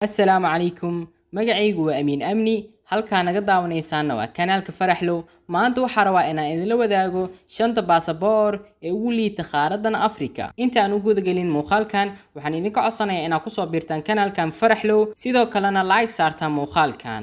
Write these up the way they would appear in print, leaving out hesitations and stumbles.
Assalaamu calaykum, magacaygu waa Amiin Amni, halkaa naga daawanaysaana waa kanaalka Faraxlow. Maanta waxaa rabaa inaan idinla wadaago shanta baasaboor ee ugu liita qaaradan Afrika. Inta aan u gudagelin muuqaalkan, waxaan idinka codsanayaa inaad kusoo biirtaan kanaalkan Faraxlow, sidoo kalena like saartaan muuqaalkan.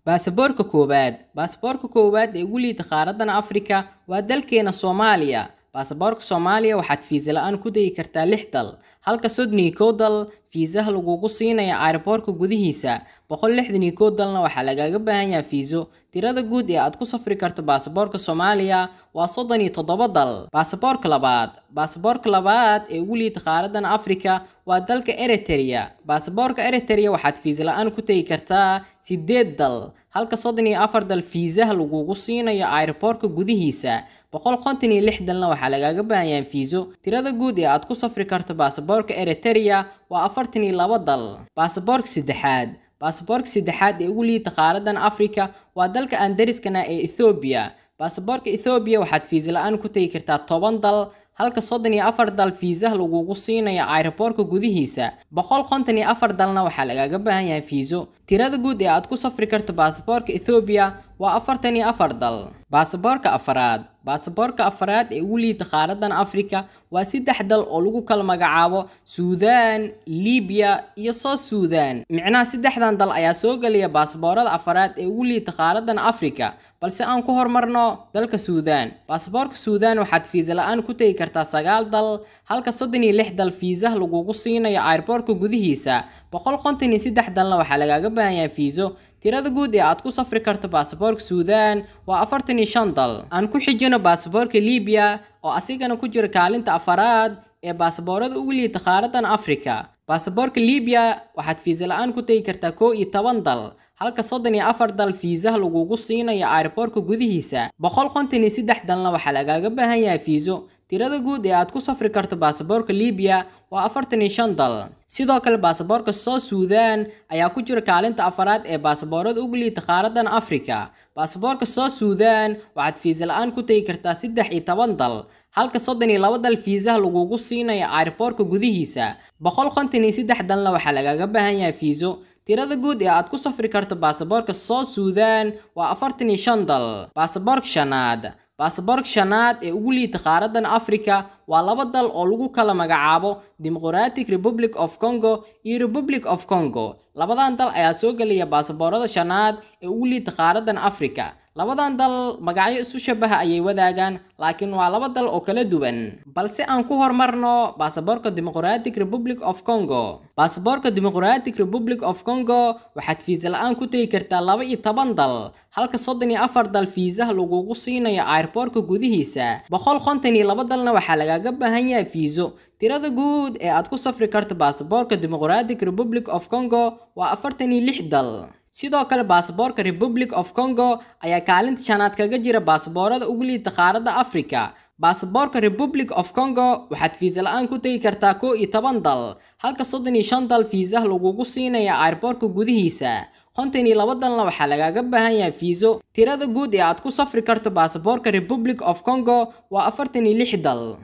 Baasaboorka koowaad. Baasaboorka koowaad ee ugu liita qaaradan Afrika waa dalkeena Soomaaliya. Baasaboorka Soomaaliya waxaad fiisa la-aan ku degi kartaa 6 dal, halka 31 dal fiisaha lagugu siinaya airboorka gudihiisa. 161 dalna waxaa lagaaga baahan yahay fiiso. Tirada guud ee aad ku safri karto baasaboorka Soomaaliya waa 37 dal. Baasaboorka labaad. Baasaboorka labaad ee ugu liita qaaradan Afrika waa dalka Eritrea. Baasaboorka Eritrea waxaad fiisa la-aan ku tegi kartaa 8 dal, halka 34 dal fiisaha lagugu siinayo airboorka gudihiisa. 156 dalna waxaa lagaaga baahan yahay fiiso. Tirada guud ee aad ku safri karto baasaboorka Eritrea waa 42 dal. Baasaboorka saddexaad. Baasaboorka saddexaad ee ugu liita qaaradan Afrika waa dalka aan dariskana ee Ethoobiya. Baasaboorka Ethoobiya waxaad fiisa la-aan ku tegi kartaa 10 dal, halka 34 dal fiisaha lagugu siinayo airboorka gudihiisa. 154 dalna waxaa lagaaga baahan yahay fiiso. Tirada guud ee aad ku safri karto baasaboorka Ethoobiya waa 44 dal. Baasaboorka afaraad. Baasaboorka afaraad ee ugu liita qaaradan Afrika waa 3 dal oo lagu kala magacaabo Suudaan, Liibiya iyo South Suudaan. Micnaha saddexdan dal ayaa soo gelaya baasaboorada afaraad ee ugu liita qaaradan Afrika, balse aan ku horumarno dalka Suudaan. Baasaboorka Suudaan waxaad fiisa la-aan ku tegi kartaa 9 dal, halka 36 dal fiisaha lagugu siinayo airboorka gudihiisa. 153 dalna waxaa lagaaga baahan yahay fiiso. Tirada guud ee aad ku safri karto baasaboorka Suudaan waa 45 dal. Aan ku xijino baasaboorka Liibiya oo asigana ku jira kaalinta afaraad ee baasaboorada ugu liita qaaradan Afrika. Baasaboorka Liibiya waxaad fiisa la-aan ku tegi kartaa 11 dal, halka 34 dal fiisaha lagugu siinayo airboorka gudihiisa. 153 dalna waxaa lagaaga baahan yahay fiiso. Tirada guud ee aad ku safri karto baasaboorka Liibiya waa 45 dal. Sidoo kale baasaboorka South Suudaan ayaa ku jira kaalinta afaraad ee baasaboorada ugu liita qaaradan Afrika. Baasaboorka South Suudaan waxaad fiisa la-aan ku tegi kartaa 13 dal, halka 32 dal fiisaha lagugu siinayo airboorka gudihiisa. 153 dalna waxaa lagaaga baahan yahay fiiso. Tirada guud ee aad ku safri karto baasaboorka South Suudaan waa 45 dal. Baasaboorka shanaad. Baasaboorka shanaad ee ugu liita qaaradan Afrika waa 2 dal oo lagu kala magacaabo Democratic Republic of Congo iyo Republic of Congo. Labadan dal ayaa soo gelaya baasaboorada shanaad ee ugu liita qaaradan Afrika. Labadan dal magacyo isu shabaha ayay wadaagaan, laakiin waa 2 dal oo kala duwan. Balse aan ku horumarno baasaboorka Democratic Republic of Congo. Baasaboorka Democratic Republic of Congo waxaad fiisa la-aan ku tegi kartaa 12 dal, halka 34 dal fiisaha lagugu siinayo airboorka gudihiisa. 152 dalna waxaa lagaaga baahan yahay fiiso. Tirada guud ee aad ku safri karto baasaboorka Democratic Republic of Congo waa 46 dal. Sidoo kale baasaboorka Republic of Congo ayaa kaalinta shanaad kaga jira baasaboorada ugu liita qaaradda Afrika. Baasaboorka Republic of Congo waxaad fiisa la-aan ku tegi kartaa 11 dal, halka 35 dal fiisaha lagugu siinaya airboorka gudihiisa. 52 dalna waxaa lagaaga baahan yahay fiiso. Tirada guud ee aad ku safri karto baasaboorka Republic of Congo waa 46 dal.